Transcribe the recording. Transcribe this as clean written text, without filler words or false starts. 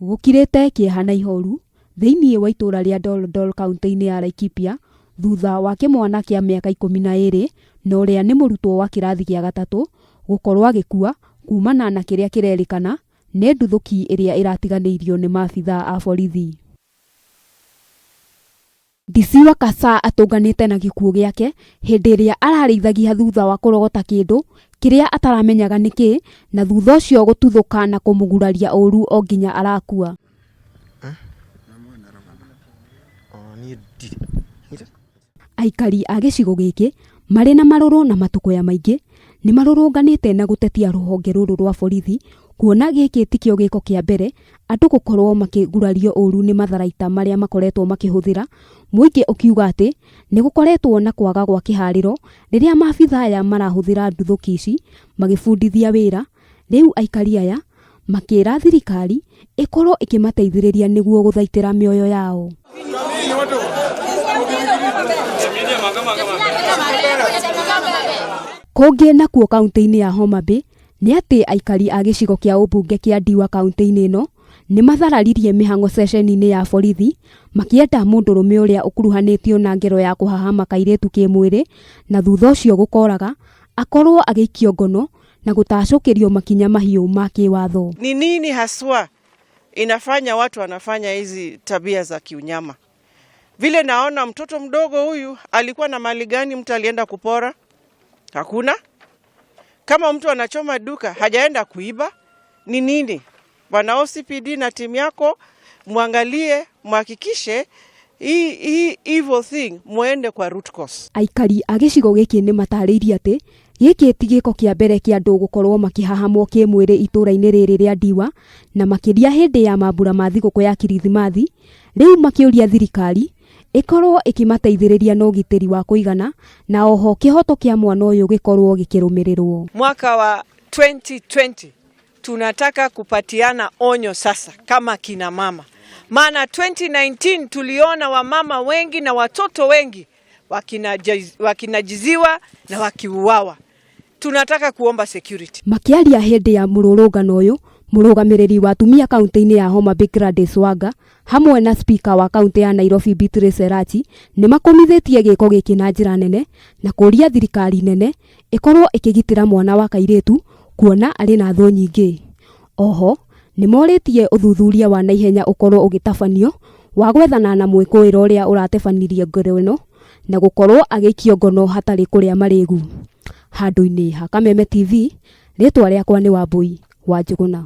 Gũkirĩte kĩeha na ihoru thĩinĩ wa itũra rĩa Doldol kaunti-inĩ ya Laikipia thutha wa kĩmwana kĩa mĩaka 12 na ũrĩa nĩ mũrutwo wa kĩrathi gĩa gatatũ gũkorwo agĩkua kumana na kĩrĩa kĩrerĩkana nĩ nduthũki ĩrĩa ĩratiganĩirio nĩ maabitha a borithi. DC wa Kasa atũnganĩte na gĩkuũ gĩake hĩndĩ ĩrĩa ararĩithagia thutha wa kũrogota kĩndũ kĩrĩa ataramenyaga nĩkĩ na thutha ũcio gũtuthũka na kũmũguraria ũru o nginya arakua. Aikari a gĩcigo gĩkĩ marĩ na marũrũ na matũkũya maingĩ nĩ marũrũnganĩte na gũtetia rũhonge rũrũ rwa borithi kuona gĩkĩ tikĩo gĩko kĩa mbere andũ gũkorwo makĩgurario ũru nĩ matharaita marĩa makoretwo makĩhũthĩra, mũingĩ ũkiuga atĩ nĩ gũkoretwo na kwaga gwa kĩharĩro rĩrĩa maabitha aya marahũthĩra nduthũki ici magĩbundithia wĩra. Rĩu aikari aya makĩra thirikari ĩkorwo ĩkĩmateithĩrĩria nĩguo gũthaitĩra mĩoyo yao. Kũngĩ nakuo kaunti-inĩ ya Homa Bay nĩ atĩ aikari a gĩcigo kĩa ũmbunge kĩa Ndiwa kaunti-inĩ ĩno nĩ mathararirie mĩhang'o ceceni-inĩ ya borithi makĩenda mũndũrũme ũrĩa ũkuruhanĩtio na ngero ya kũhahama kairĩtu kĩmwĩrĩ na thutha ũcio gũkoraga akorwo agĩikio ngono na gũtacũkĩrio makinya mahiũ ma kĩwatho. Ni nini haswa inafanya watu wanafanya hizi tabia za kiunyama? Vile naona mtoto mdogo huyu alikuwa na mali gani? Mtu alienda kupora? Hakuna. Kama mtu anachoma duka hajaenda kuiba, ni nini? Bwana OCPD na timu yako mwangalie, mhakikishe hii evil thing muende kwa root cause. Aikari a gĩcigo gĩkĩ nĩ matarĩirie atĩ gĩkĩ ti gĩko kĩa mbere kĩa andũ gũkorwo makĩhahamwo kĩmwĩrĩ itũra-inĩ rĩrĩ rĩa Ndiwa na makĩria hĩndĩ ya mambura ma thigũkũ ya Kirithimathi. Rĩu makĩũria thirikari ĩkorwo ĩkĩmateithĩrĩria na ũgitĩri wa kũigana na oho kĩhoto kĩa mwana ũyũ gĩkorwo gĩkĩrũmĩrĩrwo. Mwaka wa 2020 tunataka kupatiana onyo sasa kama kina mama, maana 2019 tuliona wamama wengi na watoto wengi wakinajiziwa na wakiuawa. Tunataka kuomba security. Makĩaria hĩndĩ ya mũrũrũngano ũyũ, mũrũgamĩrĩri wa atumia kaunti-inĩ ya Homa Bay Gladys Wanga hamwe na spika wa kaunti ya Nairobi Beatrice Elachi nĩ makũmithĩtie gĩko gĩkĩ na njĩra nene na kũria thirikari nene ĩkorwo ĩkĩgitĩra mwana wa kairĩtu kuona arĩ na thũ nyingĩ. Oho nĩ morĩtie ũthuthuria wa naihenya ũkorwo ũgĩtabanio wa gwethana na mwĩkũĩro ũrĩa ũratebanirie ngero ĩno na gũkorwo agĩikio ngono hatarĩ kũrĩa marĩgu. Handũ-inĩ ha Kameme TV, rĩtwa rĩakwa nĩ Wambui wa Njũgũna.